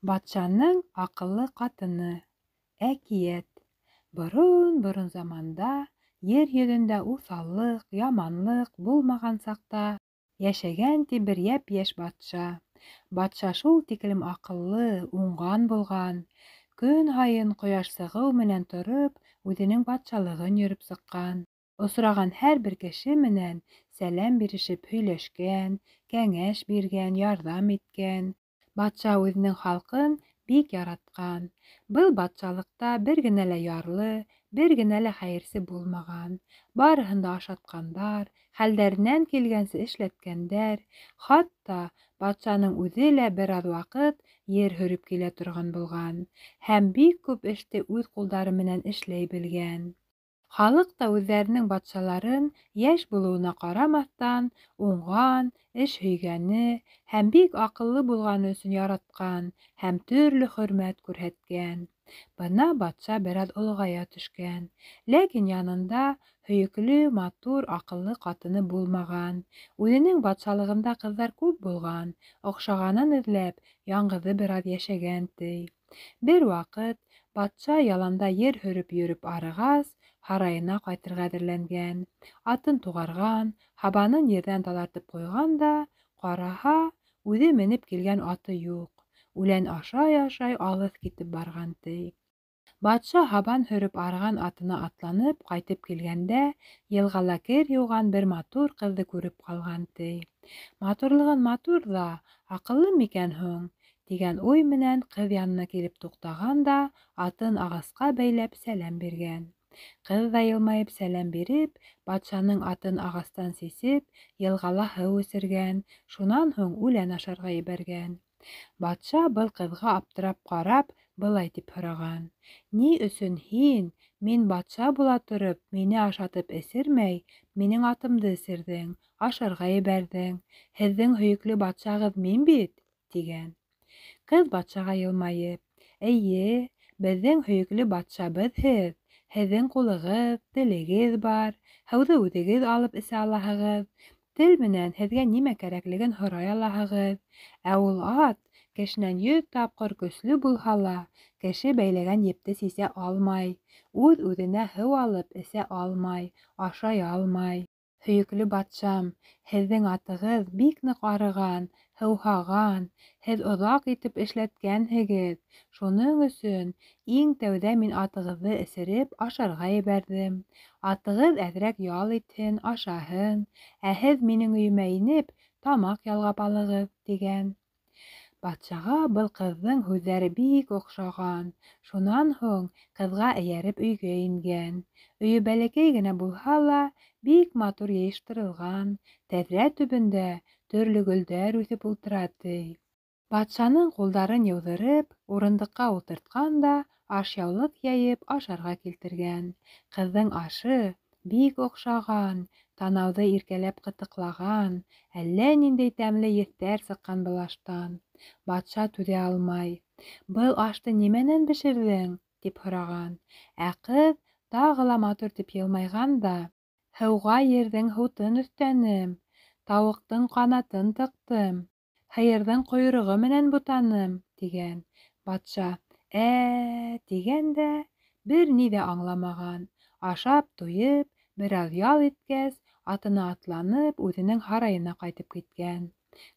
Батшаның аҡыллы ҡатыны. Әкиәт. Борон-борон заманда, ер йөҙөндә уҫаллыҡ, яманлыҡ булмаған саҡта, йәшәгән ти бер йәп-йәш батша. Батша шул тиклем аҡыллы, уңған булған. Көн һайын ҡояш сығыу менән тороп, үҙенең батшалығын йөрөп сыҡҡан. Осраған һәр бер кеше менән сәләм бирешеп һөйләшкән, кәңәш биргән, ярҙам иткән. Батша үҙенең халҡын бик яратҡан. Был батшалыҡта бер генә лә ярлы, бер генә лә хәйерсе булмаған. Барыһын да ашатҡандар, хәлдәренән килгәнсе эшләткәндәр. Хатта батшаның үҙе лә бер аҙ ваҡыт ер һөрөп килә торған булған һәм бик күп эште үҙ ҡулдары менән эшләй белгән. Халыҡ та үҙҙәренең батшаларын йәш булыуына ҡарамаҫтан, уңған, эш һөйгәне һәм бик аҡыллы булғаны өсөн яратҡан һәм төрлө хөрмәт күрһәткән. Бына батша бер аҙ олоғая төшкән, ләкин янында һөйөклө, матур, аҡыллы ҡатыны булмаған. Үҙенең батшалығында ҡыҙҙар күп булған, оҡшағанын эҙләп, яңғыҙы бер аҙ йәшәгән, ти. Бер ваҡыт батша яланда ер һөрөп йөрөп арығас, һарайына ҡайтырға әҙерләнгән. Атын туғарған, һабанын ерҙән таҙартып ҡуйған да, ҡараһа, үҙе менеп килгән аты юҡ. Үлән ашай-ашай алыҫ китеп барған, ти. Батша һабан һөрөп арыған атына атланып ҡайтып килгәндә, йылғала кер йыуған бер матур ҡыҙҙы күреп ҡалған, ти. Матурлығын матур ҙа, аҡыллы микән һуң? Тигән уй менән ҡыҙ янына килеп туҡтаған да, атын ағасҡа бәйләп сәләм биргән. Ҡыҙ ҙа йылмайып сәләм биреп, батшаның атын ағастан сисеп, йылғала һыу эсергән, шунан һуң үлән ашарға ебәргән. Батша был ҡыҙға аптырап ҡарап, былай тип һораған: Ни өсөн һин, мин батша була тороп, мине ашатып эсермәй, минең атымды эсерҙең, ашарға ебәрҙең? Һеҙҙең һөйөклө батшағыҙ мин бит, тигән. Ҡыҙ батшаға йылмайып: Эйе, беҙҙең һөйөклө батшабыҙ һеҙ. Һеҙҙең ҡулығыҙ, телегеҙ бар, һыуҙы үҙегеҙ алып эсә алаһығыҙ, тел менән һеҙгә нимә кәрәклеген һорай алаһығыҙ. Ә ул ат, кешенән 100 тапҡыр көслө булһа ла, кеше бәйләгән епте сисә алмай, үҙ-үҙенә һыу алып эсә алмай, ашай алмай. Һөйөклө батшам, һеҙҙең атығыҙ бик ныҡ арыған, һыуһаған, һеҙ оҙаҡ итеп эшләткәнһегеҙ. Шуның өсөн иң тәүҙә мин атығыҙҙы эсереп ашарға ебәрҙем. Атығыҙ әҙерәк ял итһен, ашаһын, ә һеҙ минең өйөмә инеп, тамаҡ ялғап алығыҙ, тигән. Батшаға был ҡыҙҙың һүҙҙәре бик оҡшаған. Шунан һуң ҡыҙға эйәреп өйгә ингән. Өйө бәләкәй генә булһа ла, бик матур йыйыштырылған, тәҙрә төбөндә төрлө гөлдәр үҫеп ултыра, ти. Батшаның ҡулдарын йыуҙырып, урындыҡҡа ултыртҡан да, ашъяулыҡ йәйеп ашарға килтергән. Ҡыҙҙың ашы бик оҡшаған, танауҙы иркәләп ҡытыҡлаған, әллә ниндәй тәмле еҫтәр сыҡҡан был аштан. Батша түҙә алмай: Был ашты нимәнән бешерҙең? Тип һораған. Ә ҡыҙ тағы ла матур тип йылмайған да: Һыуға ерҙең һутын өҫтәнем, тауыҡтың ҡанатын тыҡтым, һыйырҙың ҡойроғо менән бутаным, тигән. Батша ә тигән дә бер ни ҙә аңламаған. Ашап туйып, бер аҙ ял иткәс, атына атланып, үҙенең һарайына ҡайтып киткән.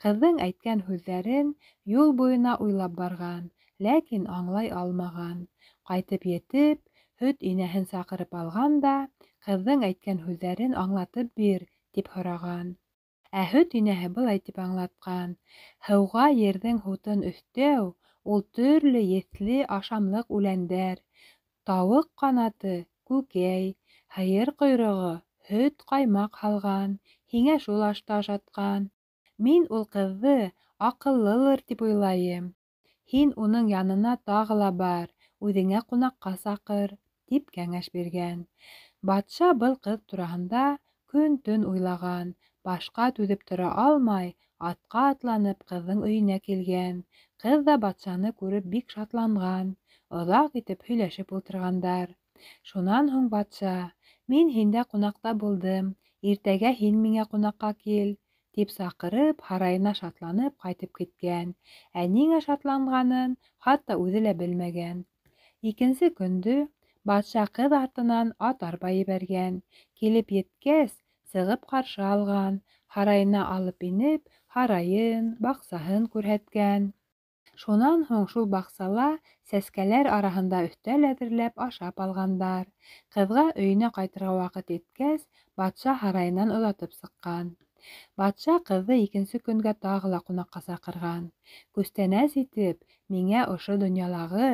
Ҡыҙҙың әйткән һүҙҙәрен юл буйына уйлап барған, ләкин аңлай алмаған. Ҡайтып етеп, һөт инәһен саҡырып алған да, ҡыҙҙың әйткән һүҙҙәрен аңлатып бир, тип һораған. Ә һөт инәһе былай тип аңлатҡан: Һыуға ерҙең һутын өҫтәү ул төрлө еҫле ашамлыҡ үләндәр, тауыҡ ҡанаты, күкәй, һыйыр ҡойроғо, һөт ҡаймаҡ һалған, һиңә шул ашты ашатҡан. Мин ул ҡыҙҙы аҡыллылыр тип уйлайым. Һин уның янына тағы ла бар, үҙеңә ҡунаҡҡа саҡыр, тип кәңәш биргән. Батша был ҡыҙ тураһында көн-төн уйлаған, башҡа түҙеп тора алмай, атҡа атланып ҡыҙҙың өйөнә килгән. Ҡыҙ ҙа батшаны күреп бик шатланған, оҙаҡ итеп һөйләшеп ултырғандар. Шунан һуң батша: Мин һиндә ҡунаҡта булдым, иртәгә һин миңә ҡунаҡҡа кил, Тип саҡырып, һарайына шатланып ҡайтып киткән. Ә ниңә шатланғанын хатта үҙе лә белмәгән. Икенсе көндө батша ҡыҙ артынан ат арба ебәргән. Килеп еткәс, сығып ҡаршы алған, һарайына алып инеп, һарайын, баҡсаһын күрһәткән. Шунан һуң шул баҡсала сәскәләр араһында өҫтәл әҙерләп ашап алғандар. Ҡыҙға өйөнә ҡайтырға ваҡыт еткәс, батша һарайынан оҙатып сыҡҡан. Батша ҡыҙҙы икенсе көнгә тағы ла ҡунаҡҡа саҡырған. Күстәнәс итеп, миңә ошо донъялағы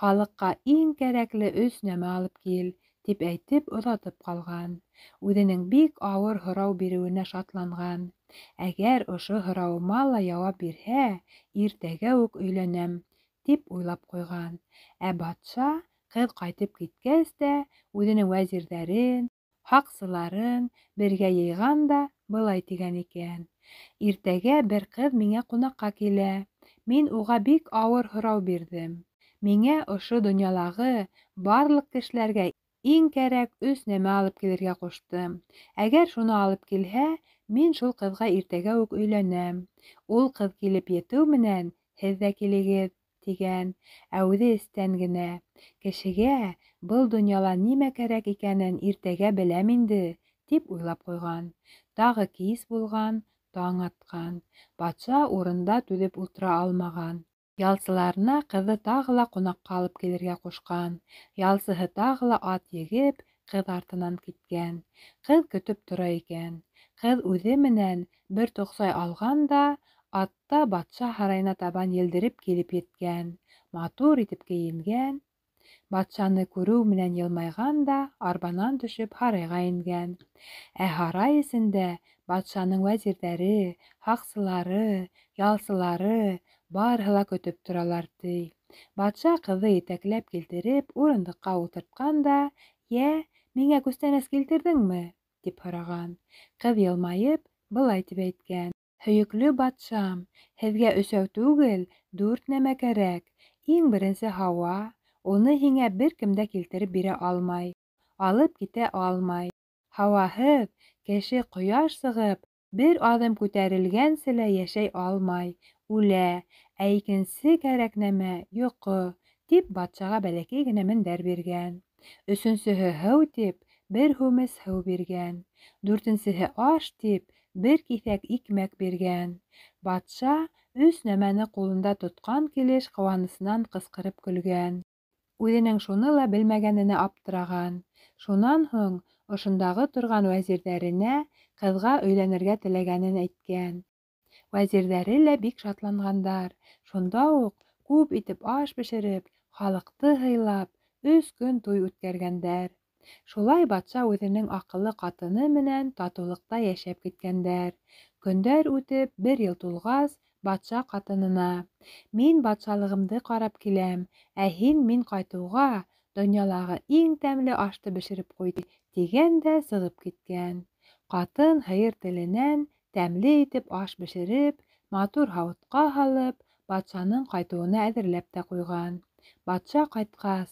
халыҡҡа иң кәрәкле өс нәмә алып кил, тип әйтеп оҙатып ҡалған. Үҙенең бик ауыр һорау биреүенә шатланған. Әгәр ошо һорауыма ла яуап бирһә, иртәгә үк өйләнәм, тип уйлап ҡуйған. Ә батша ҡыҙ ҡайтып киткәс тә үҙенең вәзирҙәрен, һаҡсыларын бергә йыйған да былай тигән икән: Иртәгә бер ҡыҙ миңә ҡунаҡҡа килә. Мин уға бик ауыр һорау бирҙем. Миңә ошо донъялағы барлыҡ кешеләргә иң кәрәк өс нәмә алып килергә ҡуштым. Әгәр шуны алып килһә, мин шул ҡыҙға иртәгә үк өйләнәм. Ул ҡыҙ килеп етеү менән һеҙ ҙә килегеҙ, тигән. Ә үҙе эстән генә: Кешегә был донъяла нимә кәрәк икәнен иртәгә беләм инде, тип уйлап ҡуйған. Тағы кис булған, таң атҡан. Батша урында түҙеп ултыра алмаған. Ялсыларына ҡыҙҙы тағы ла ҡунаҡҡа алып килергә ҡушҡан. Ялсыһы тағы ла ат егеп, ҡыҙ артынан киткән. Ҡыҙ көтөп тора икән. Ҡыҙ үҙе менән бер тоҡсай алған да, атта батша һарайына табан елдереп килеп еткән. Матур итеп кейенгән. Батшаны күреү менән йылмайған да, арбанан төшөп һарайға ингән. Ә һарай эсендә батшаның вәзирҙәре, һаҡсылары, ялсылары барыһы ла көтөп торалар, ти. Батша ҡыҙҙы етәкләп килтереп, урындыҡҡа ултыртҡан да: "Йә, миңә күстәнәс килтерҙеңме?" – тип һораған. Ҡыҙ йылмайып, былай тип әйткән: "Һөйөклө батшам, һеҙгә өсәү түгел, дүрт нәмә кәрәк. Иң беренсе һауа, уны һиңә бер кем дә килтереп бирә алмай, алып китә алмай. Һауаһыҙ кеше ҡояш сығып, бер аҙым күтәрелгәнсе лә йәшәй алмай, үлә. Ә икенсе кәрәк нәмә – йоҡо", тип батшаға бәләкәй генә мендәр биргән. Өсөнсөһө һыу тип, бер һүмес һыу биргән. Дүртенсеһе аш тип, бер киҫәк икмәк биргән. Батша өс нәмәне ҡулында тотҡан килеш ҡыуанысынан ҡысҡырып көлгән. Үҙенең шуны ла белмәгәненә аптыраған. Шунан һуң ошондағы торған вәзирҙәренә ҡыҙға өйләнергә теләгәнен әйткән. Вәзирҙәре лә бик шатланғандар. Шунда уҡ күп итеп аш бешереп, халыҡты һыйлап, өс көн туй үткәргәндәр. Шулай батша үҙенең аҡыллы ҡатыны менән татыулыҡта йәшәп киткәндәр. Көндәр үтеп, бер йыл тулғас, батша ҡатынына: "Мин батшалығымды ҡарап киләм, ә һин мин ҡайтыуға донъялағы иң тәмле ашты бешереп ҡуй", тигән дә сығып киткән. Ҡатын һыйыр теленән тәмле итеп аш бешереп, матур һауытҡа һалып, батшаның ҡайтыуына әҙерләп тә ҡуйған. Батша ҡайтҡас: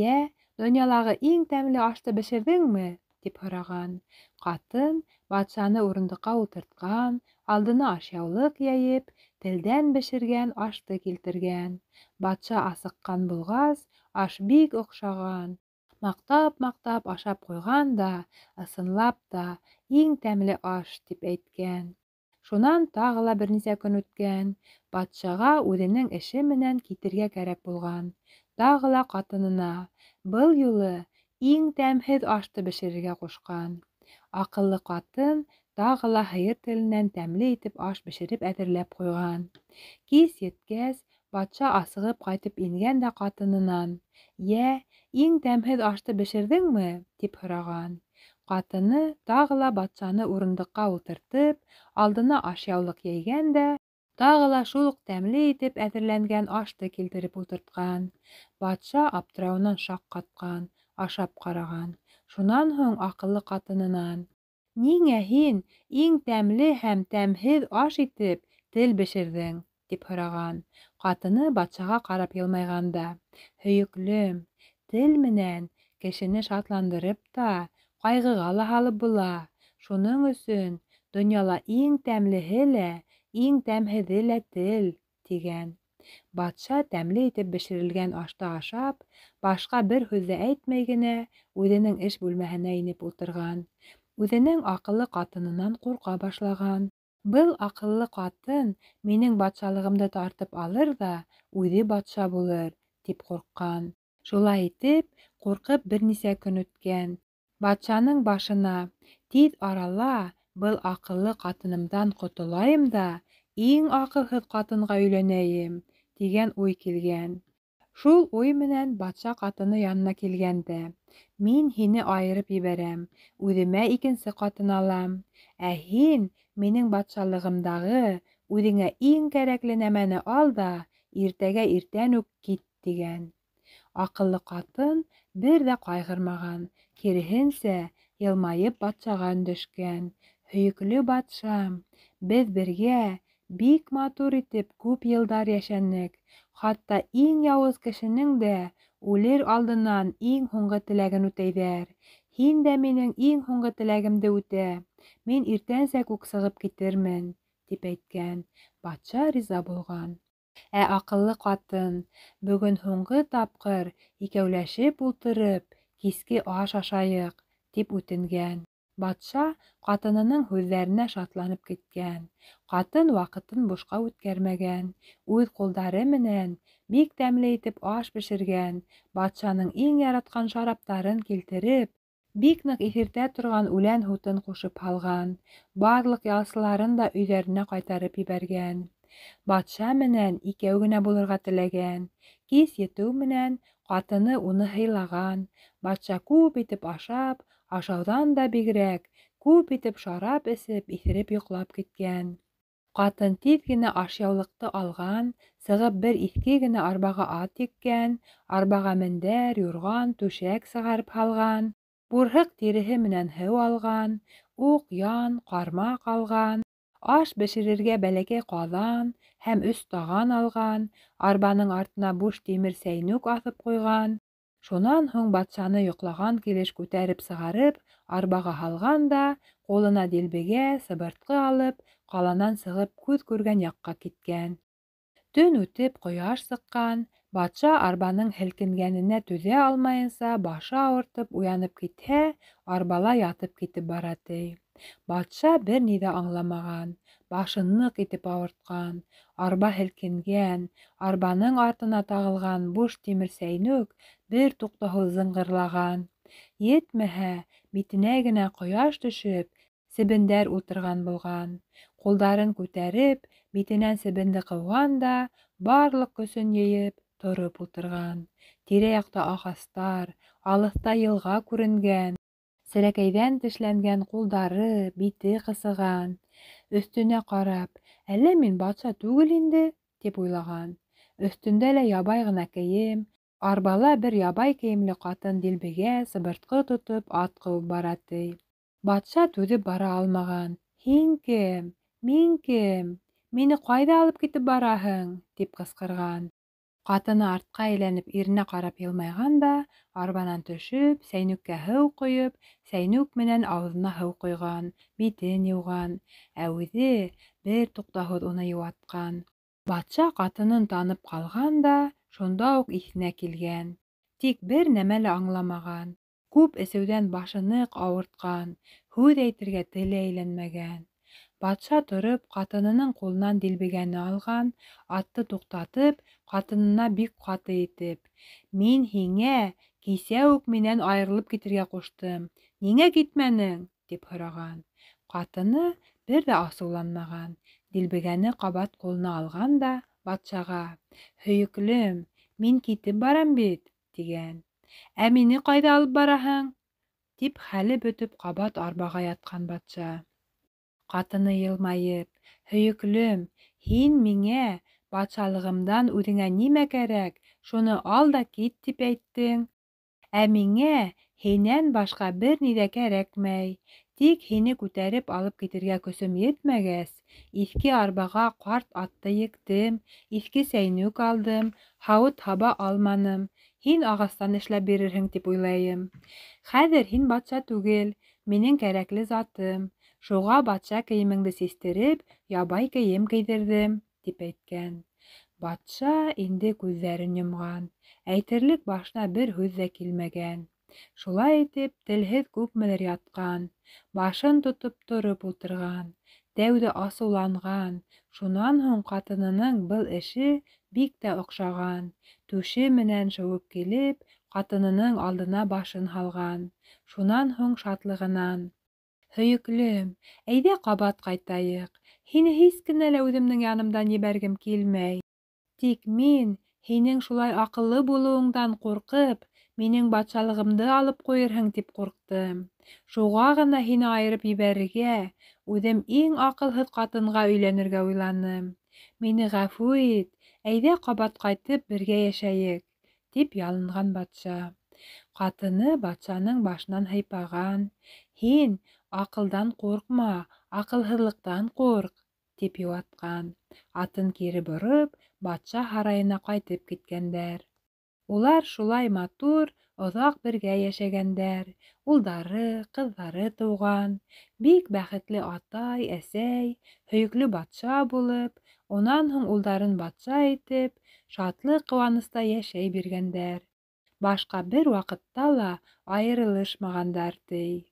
"Йә, донъялағы иң тәмле ашты бешерҙеңме?" – тип һораған. Ҡатын батшаны урындыҡҡа ултыртҡан, алдына ашъяулыҡ йәйеп, телдән бешергән ашты килтергән. Батша асыҡҡан булғас, аш бик оҡшаған. Маҡтап-маҡтап ашап ҡуйған да, ысынлап та, иң тәмле аш, тип әйткән. Шунан тағы ла бер нисә көн үткән. Батшаға үҙенең эше менән китергә кәрәк булған. Тағы ла ҡатынына был юлы иң тәмһеҙ ашты бешерергә ҡушҡан. Аҡыллы ҡатын тағы ла һыйыр теленән тәмле итеп аш бешереп әҙерләп ҡуйған. Кис еткәс, батша асығып ҡайтып ингән дә ҡатынынан: "Йә, иң тәмһеҙ ашты бешерҙеңме?" – тип һораған. Ҡатыны тағы ла батшаны урындыҡҡа ултыртып, алдына ашъяулыҡ йәйгән дә, тағы ла шул уҡ тәмле итеп әҙерләнгән ашты килтереп ултыртҡан. Батша аптырауынан шаҡ ҡатҡан, ашап ҡараған. Шунан һуң аҡыллы ҡатынынан: "Ниңә һин иң тәмле һәм тәмһеҙ аш итеп тел бешерҙең?" – тип һораған. Ҡатыны батшаға ҡарап йылмайған да: "Һөйөклөм, тел менән кешене шатландырып та, ҡайғыға ла һалып була. Шуның өсөн Донъяла иң тәмлеһе лә, иң тәмһеҙе лә тел, тигән. Батша тәмле итеп бешерелгән ашты ашап, башҡа бер һүҙ ҙә әйтмәй генә, үҙенең эш бүлмәһенә инеп ултырған. Үҙенең аҡыллы ҡатынынан ҡурҡа башлаған. Был аҡыллы ҡатын минең батшалығымды тартып алыр ҙа, үҙе батша булыр, тип ҡурҡҡан. Шулай итеп, ҡурҡып бер нисә көн үткән. Батшаның башына тиҙ арала был аҡыллы ҡатынымдан ҡотолайым да, иң аҡылһыҙ ҡатынға өйләнәйем, тигән уй килгән. Шул уй менән батша ҡатыны янына килгән дә, мин һине айырып ебәрәм, үҙемә икенсе ҡатын алам. Ә һин минең батшалығымдағы үҙеңә иң кәрәкле нәмәне ал да, иртәгә иртән үк кит, тигән. Аҡыллы ҡатын бер ҙә ҡайғырмаған, киреһенсә, йылмайып батшаға өндәшкән. Һөйөклө батшам, беҙ бергә бик матур итеп күп йылдар йәшәнек. Хатта иң яуыз кешенең дә үлер алдынан иң һуңғы теләген үтәйҙәр. Һин дә минең иң һуңғы теләгемде үтә. Мин иртәнсәк үк сығып китермен, тип әйткән. Батша риза булған. Ә аҡыллы ҡатын, бөгөн һуңғы тапҡыр икәүләшеп ултырып, киске аш ашайыҡ, тип үтенгән. Батша ҡатынының һүҙҙәренә шатланып киткән. Ҡатын ваҡытын бушҡа үткәрмәгән. Үҙ ҡулдары менән бик тәмле итеп аш бешергән. Батшаның иң яратҡан шараптарын килтереп, бик ныҡ иҫертә торған үлән һутын ҡушып һалған. Барлыҡ ялсыларын да өйҙәренә ҡайтарып ебәргән. Батша менән икәү генә булырға теләгән. Кис етеү менән ҡатыны уны һыйлаған. Батша күп итеп ашап, ашауҙан да бигерәк, күп итеп шарап эсеп, иҫереп йоҡлап киткән. Ҡатын тиҙ генә ашъяулыҡты алған, сығып бер иҫке генә арбаға ат еккән, арбаға мендәр, юрған, түшәк сығарып һалған, бурһыҡ тиреһе менән һыу алған, уҡ, ян, ҡармаҡ алған, аш бешерергә бәләкәй ҡаҙан һәм өс таған алған, арбаның артына буш тимер сәйнүк аҫып ҡуйған. Шунан һуң батшаны йоҡлаған килеш күтәреп сығарып, арбаға һалған да, ҡулына дилбегә, сыбыртҡы алып, ҡаланан сығып күҙ күргән яҡҡа киткән. Төн үтеп, ҡояш сыҡҡан, батша арбаның һелкенгәненә түҙә алмайынса, башы ауыртып уянып китһә, арбала ятып китеп бара ти. Батша бер ни ҙә аңламаған, башы ныҡ итеп ауыртҡан, арба һелкенгән, арбаның артына тағылған буш тимер сәйнүк бер туҡтауһыҙ зыңғырлаған. Етмәһә, битенә генә ҡояш төшөп, себендәр ултырған булған. Ҡулдарын күтәреп, битенән себенде ҡыуған да, барлыҡ көсөн йыйып, тороп ултырған. Тирә-яҡта ағастар, алыҫта йылға күренгән. Серәкәйҙән тешләнгән ҡулдары, бите ҡысыған. Өҫтөнә ҡарап, әллә мин батша түгел инде, тип уйлаған. Өҫтөндә лә ябай ғына кейем, арбала бер ябай кейемле ҡатын дилбегә, сыбыртҡы тотоп, ат ҡыуып бара ти. Батша түҙеп бара алмаған. Һин кем? Мин кем? Мине ҡайҙа алып китеп бараһың? Тип ҡысҡырған. Ҡатыны артҡа әйләнеп иренә ҡарап йылмайған да, арбанан төшөп, сәйнүккә һыу ҡойоп, сәйнүк менән ауыҙына һыу ҡойған, битен йыуған, ә үҙе бер туҡтауһыҙ уны йыуатҡан. Батша ҡатынын танып ҡалған да, шунда уҡ иҫенә килгән. Тик бер нәмә лә аңламаған. Күп эсеүҙән башы ныҡ ауыртҡан, һүҙ әйтергә теле әйләнмәгән. Батша тороп, ҡатынының ҡулынан дилбегәне алған, атты туҡтатып, ҡатынына бик ҡаты итеп: "Мин һиңә кисә үк минән айырылып китергә ҡуштым, ниңә китмәнең?" тип һораған. Ҡатыны бер ҙә асыуланмаған, дилбегәне ҡабат ҡулына алған да батшаға: "Һөйөклөм, мин китеп барам бит", тигән. "Ә мине ҡайҙа алып бараһың?" тип хәле бөтөп ҡабат арбаға ятҡан батша. Ҡатыны йылмайып: "Һөйөклөм, һин миңә батшалығымдан үҙеңә нимә кәрәк, шуны ал да кит тип әйттең. Ә миңә һинән башҡа бер ни ҙә кәрәкмәй. Тик һине күтәреп алып китергә көсөм етмәгәс, иҫке арбаға ҡарт атты ектем, иҫке сәйнүк алдым, һауыт-һаба алманым. Һин ағастан эшләп бирерһең тип уйлайым. Хәҙер һин батша түгел, минең кәрәкле затым. Шуға батша кейемеңде систереп, ябай кейем кейҙерҙем, тип әйткән. Батша инде күҙҙәрен йомған, әйтерлек башына бер һүҙ ҙә килмәгән. Шулай итеп, телһеҙ күпмелер ятҡан, башын тотоп тороп ултырған. Тәүҙә асыуланған, шунан һуң ҡатынының был эше бик тә оҡшаған. Түше менән шыуып килеп, ҡатынының алдына башын һалған. Шунан һуң шатлығынан: "Һөйөклөм, әйҙә ҡабат ҡайтайыҡ. Һине һис кенә лә үҙемдең янымдан ебәргем килмәй. Тик мин, һинең шулай аҡыллы булыуыңдан ҡурҡып, минең батшалығымды алып ҡуйырһың тип ҡурҡтым. Шуға ғына һине айырып ебәрергә, үҙем иң аҡылһыҙ ҡатынға өйләнергә уйланым. Мине ғәфү ит, әйҙә ҡабат ҡайтып бергә йәшәйек", тип ялынған батша. Ҡатыны батшаның башынан һыйпаған: "Һин аҡылдан ҡурҡма, аҡылһыҙлыҡтан ҡурҡ", тип йыуатҡан. Атын кире бороп, батша һарайына ҡайтып киткәндәр. Улар шулай матур, оҙаҡ бергә йәшәгәндәр. Улдары, ҡыҙҙары тыуған. Бик бәхетле атай, әсәй, һөйөклө батша булып, унан һуң улдарын батша итеп, шатлыҡ-ҡыуаныста йәшәй биргәндәр. Башҡа бер ваҡытта ла айырылышмағандар, ти.